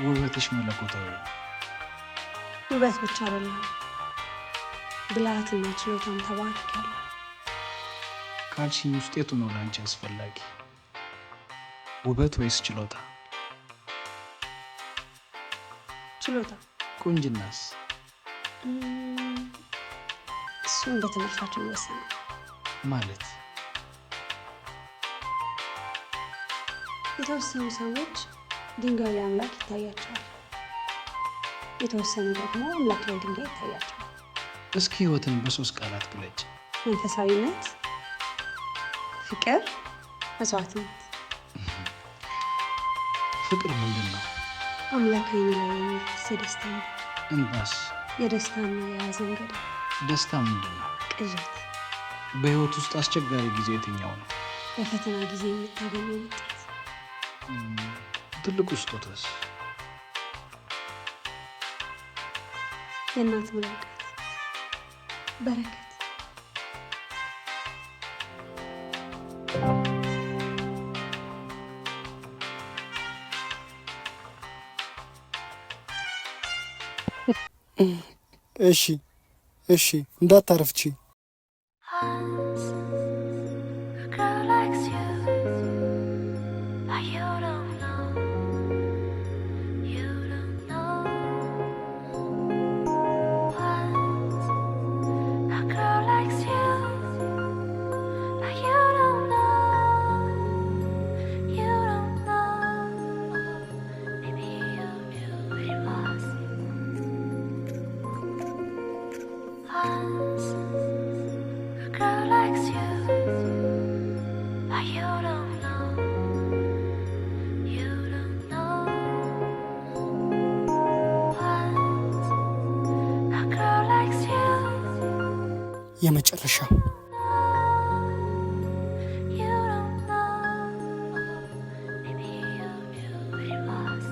ውበትሽ መለኮታዊ ነው። ውበት ብቻ አይደለም፣ ብልሃትና ችሎታም ተባርኬያለሁ። ካልሽኝ ውስጥ የቱ ነው ለአንቺ አስፈላጊ? ውበት ወይስ ችሎታ? ችሎታ። ቁንጅናስ? እሱ እንደ ትምህርታችን ይወሰናል። ማለት? የተወሰኑ ሰዎች ድንጋይ ላይ አምላክ ይታያቸዋል። የተወሰኑ ደግሞ አምላክ ላይ ድንጋይ ይታያቸዋል። እስኪ ህይወትን በሶስት ቃላት ግለጭ። መንፈሳዊነት፣ ፍቅር፣ መስዋዕትነት። ፍቅር ምንድን ነው? አምላክ ዓይን ላይ የሚፈስ የደስታ እንባ። እንባስ? የደስታና የሀዘን ገዳም። ደስታ ምንድን ነው? ቅዠት። በህይወት ውስጥ አስቸጋሪ ጊዜ የትኛው ነው? በፈተና ጊዜ የምታገኘው ውጤት። ትልቁ ስጦታስ? የእናት ምርቃት፣ በረከት። እሺ እሺ፣ እንዳታረፍቺ። Once a girl likes you, but you don't know. You don't know. Once a girl likes you, but you don't know. You don't know. Maybe you knew it was. Once a girl likes you, but you don't know. You don't know. Once a girl likes you, የመጨረሻ። you don't know. Maybe you knew it was.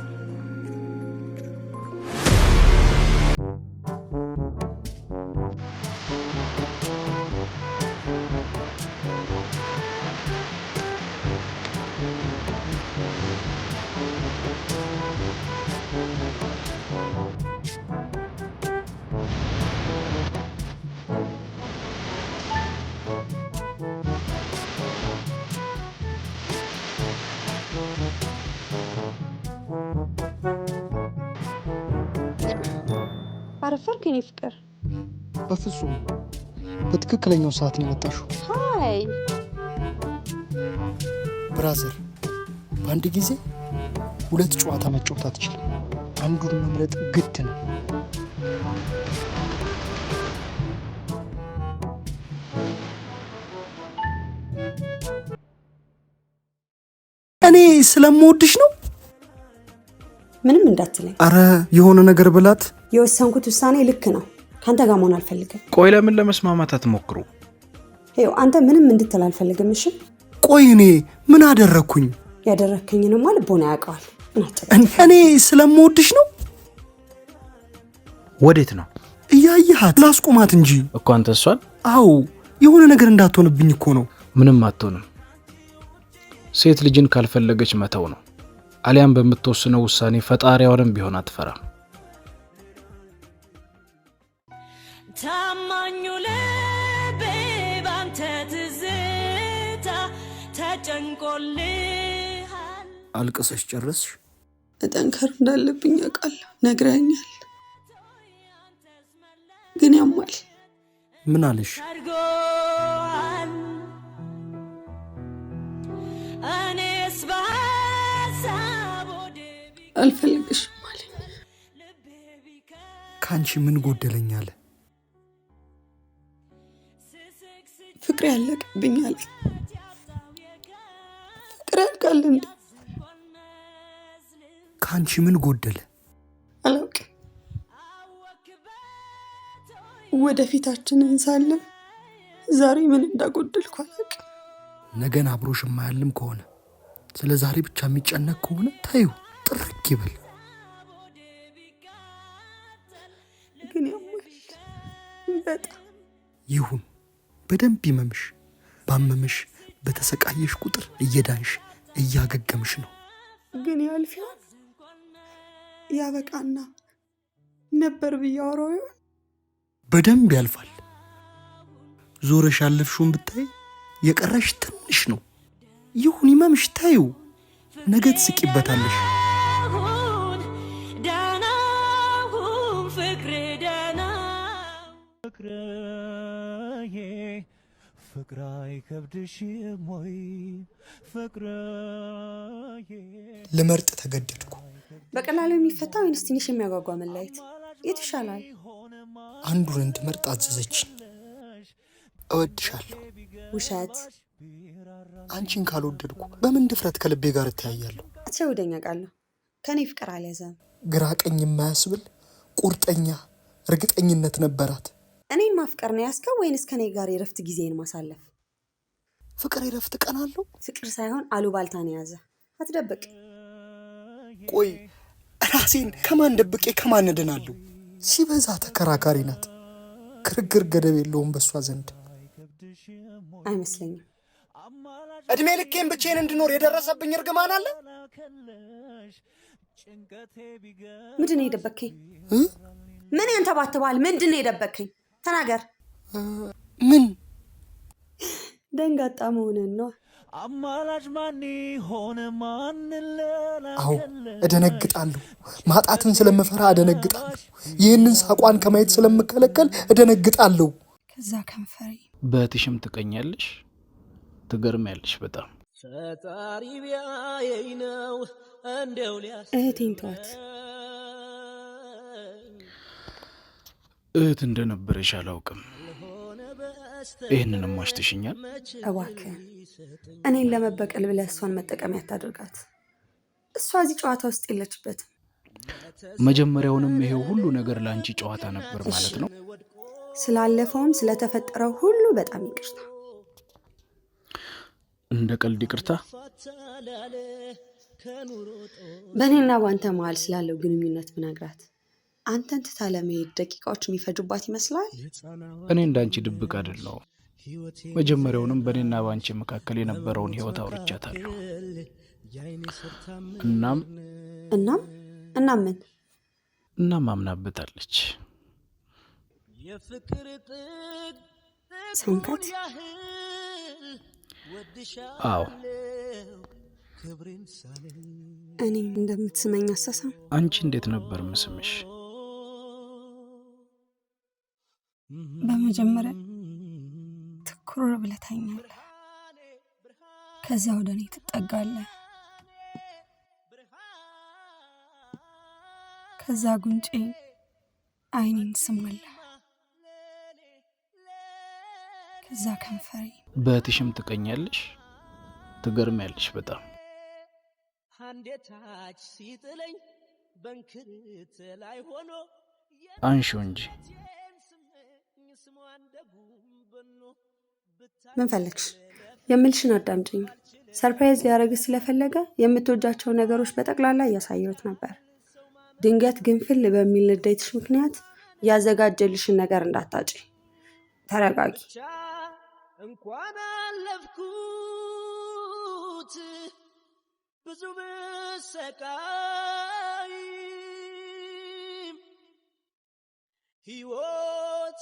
አረፈርክ የኔ ፍቅር? በፍጹም፣ በትክክለኛው ሰዓት ነው የመጣሽው። Hi። Brother፣ በአንድ ጊዜ ሁለት ጨዋታ መጫወት አትችልም። አንዱን መምረጥ ግድ ነው። እኔ ስለምወድሽ ነው። ምንም እንዳትለኝ። አረ የሆነ ነገር ብላት። የወሰንኩት ውሳኔ ልክ ነው። ከአንተ ጋር መሆን አልፈልግም። ቆይ፣ ለምን ለመስማማት አትሞክሩ? ይኸው አንተ ምንም እንድትል አልፈልግም። እሺ? ቆይ፣ እኔ ምን አደረግኩኝ? ያደረግከኝንማ ልቦና ያውቀዋል። ምን አጨቃጨቀህ? እኔ ስለምወድሽ ነው። ወዴት ነው? እያየሃት ላስቆማት እንጂ። እኮ አንተ እሷን? አዎ፣ የሆነ ነገር እንዳትሆንብኝ እኮ ነው። ምንም አትሆንም። ሴት ልጅን ካልፈለገች መተው ነው። አሊያም በምትወስነው ውሳኔ ፈጣሪዋንም ቢሆን አትፈራም። ታማኙ ልቤ ባንተ ትዝታ ተጨንቆልሃል። አልቅሰሽ ጨረስሽ? መጠንከር እንዳለብኝ አውቃለሁ፣ ነግረኸኛል። ግን ያማል። ምን አለሽ? አድርጎሃል። እኔስ በሀሳብ ወደ አልፈልግሽም አለኝ። ከአንቺ ምን ጎደለኝ አለ? ፍቅር ያለቅብኝ አለኝ። ፍቅር ያልቃል እንዴ? ከአንቺ ምን ጎደለ? አላውቅም። ወደፊታችንን ሳለም ዛሬ ምን እንዳጎደልኩ አላውቅም። ነገን አብሮሽ የማያልም ከሆነ፣ ስለ ዛሬ ብቻ የሚጨነቅ ከሆነ ታዩ ጥርቅ ይበል። ግን ያማል በጣም። ይሁን፣ በደንብ ይመምሽ። ባመመሽ በተሰቃየሽ ቁጥር እየዳንሽ እያገገምሽ ነው። ግን ያልፍ ይሆን? ያበቃና ነበር ብዬ አወራው ይሆን? በደንብ ያልፋል። ዞረሽ ያለፍሽውን ብታይ የቀረሽ ትንሽ ነው። ይሁን ይመምሽ፣ ታዩ ነገ ትስቂበታለሽ። ሁን ደህና ሁን ፍቅሬ ደህና ፍቅርዬ ፍቅር አይከብድሽም ወይ ፍቅርዬ ልመርጥ ተገደድኩ። በቀላሉ የሚፈታ ወይንስ ትንሽ የሚያጓጓ መለያየት የቱ ይሻላል? አንዱን እንድመርጥ አዘዘችኝ። እወድሻለሁ። ውሸት። አንቺን ካልወደድኩ በምን ድፍረት ከልቤ ጋር እተያያለሁ? አትሸውደኝ፣ አውቃለሁ። ከእኔ ፍቅር አልያዘም። ግራ ቀኝ የማያስብል ቁርጠኛ እርግጠኝነት ነበራት። እኔን ማፍቀር ነው ያስከው ወይንስ ከእኔ ጋር የረፍት ጊዜን ማሳለፍ? ፍቅር የረፍት ቀን አለው? ፍቅር ሳይሆን አሉባልታ ነው የያዘ። አትደብቅ። ቆይ ራሴን ከማን ደብቄ ከማን እድናለሁ? ሲበዛ ተከራካሪ ናት። ክርክር ገደብ የለውም በእሷ ዘንድ። አይመስለኝም። እድሜ ልኬን ብቻዬን እንድኖር የደረሰብኝ እርግማን አለ? ምንድን ነው የደበቅከኝ? ምን ያንተባትባል? ምንድን ነው የደበቅከኝ? ተናገር። ምን? ደንጋጣ መሆንን ነው። አማላጅ ማን ሆነ ማን አዎ እደነግጣለሁ። ማጣትን ስለምፈራ እደነግጣለሁ። ይህንን ሳቋን ከማየት ስለምከለከል እደነግጣለሁ። ከዛ ከንፈሬ በእህትሽም ትቀኛለሽ፣ ትገርሚያለሽ በጣም። ፈጣሪ ቢያየኝ ነው እንደው እህቴን ተዋት። እህት እንደነበረሽ አላውቅም። ይህንንም ዋሽተሽኛል። እባክህ እኔን ለመበቀል ብለህ እሷን መጠቀሚያ አታድርጋት። እሷ እዚህ ጨዋታ ውስጥ የለችበትም። መጀመሪያውንም ይሄው ሁሉ ነገር ለአንቺ ጨዋታ ነበር ማለት ነው። ስላለፈውም ስለተፈጠረው ሁሉ በጣም ይቅርታ። እንደ ቀልድ ይቅርታ። በእኔና በአንተ መሀል ስላለው ግንኙነት ብነግራት አንተን ትታ ለመሄድ ደቂቃዎች የሚፈጁባት ይመስላል። እኔ እንዳንቺ ድብቅ አይደለሁም። መጀመሪያውንም በእኔና በአንቺ መካከል የነበረውን ህይወት አውርቻታለሁ። እናም እናም እናም ምን? እናም አምናበታለች። ሳምካት? አዎ። እኔ እንደምትስመኝ አሳሳም። አንቺ እንዴት ነበር ምስምሽ? በመጀመሪያ ትኩር ብለህ ታኛለህ። ከዛ ወደ እኔ ትጠጋለህ። ከዛ ጉንጬ አይኔን ትስማለህ። ከዛ ከንፈሬ። በእህትሽም ትቀኛለሽ፣ ትገርሚያለሽ በጣም። አንዴታች ሲጥለኝ በንክርት ላይ ሆኖ አንሺው እንጂ። ምን ፈለግሽ? የምልሽን አዳምጪኝ። Surprise ሊያደርግሽ ስለፈለገ የምትወጃቸው ነገሮች በጠቅላላ እያሳየሁት ነበር። ድንገት ግንፍል በሚል ንዴትሽ ምክንያት ያዘጋጀልሽን ነገር እንዳታጪ። ተረጋጊ። እንኳን አለፍኩት ብዙ ብሰቃይም ሕይወት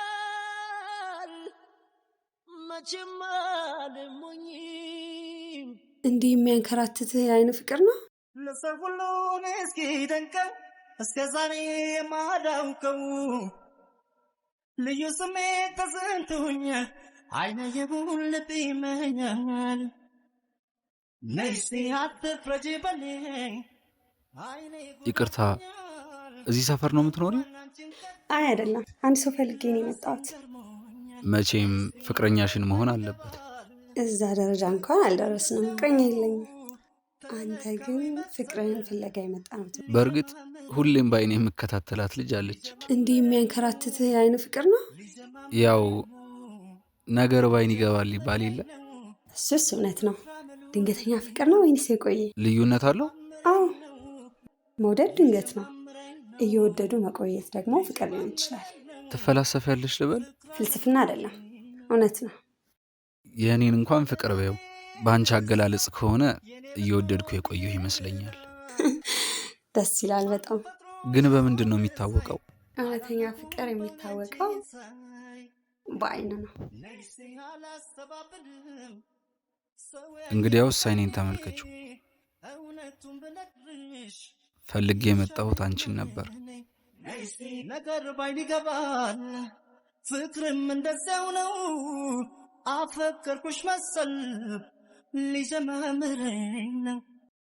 ይቀጥላል መቼም አልሞኝም። እንዲህ የሚያንከራትትህ የአይን ፍቅር ነው? ለሰው ሁሉ እስኪ ደንቀው እስከ ዛሬ የማላውቀው ልዩ ስሜት ተሰምቶኛል። አይነ የቡን ልብ ይመኛል። ነፍሴ አትፍረጅ በኔ ይቅርታ፣ እዚህ ሰፈር ነው የምትኖሪው? አይ አይደለም፣ አንድ ሰው ፈልጌ ነው የመጣሁት። መቼም ፍቅረኛሽን መሆን አለበት። እዛ ደረጃ እንኳን አልደረስንም። ፍቅረኛ የለኝም። አንተ ግን ፍቅርህን ፍለጋ የመጣ ነው። በእርግጥ ሁሌም በአይኔ የምከታተላት ልጅ አለች። እንዲህ የሚያንከራትትህ የአይን ፍቅር ነው? ያው ነገር በአይን ይገባል ይባል የለ። እሱስ እውነት ነው። ድንገተኛ ፍቅር ነው ወይንስ የቆየ? ልዩነት አለው? አዎ፣ መውደድ ድንገት ነው። እየወደዱ መቆየት ደግሞ ፍቅር ሊሆን ይችላል። ትፈላሰፊያለሽ ልበል? ፍልስፍና አይደለም፣ እውነት ነው። የእኔን እንኳን ፍቅር በይው። በአንቺ አገላለጽ ከሆነ እየወደድኩ የቆየሁ ይመስለኛል። ደስ ይላል በጣም። ግን በምንድን ነው የሚታወቀው? እውነተኛ ፍቅር የሚታወቀው በአይን ነው። እንግዲያውስ አይኔን ተመልከችው። ፈልጌ የመጣሁት አንቺን ነበር። ነገር ባይን ይገባል፣ ፍቅርም እንደዚያው ነው። አፈቀርኩሽ መሰል ሊጀማምረኝ ነው።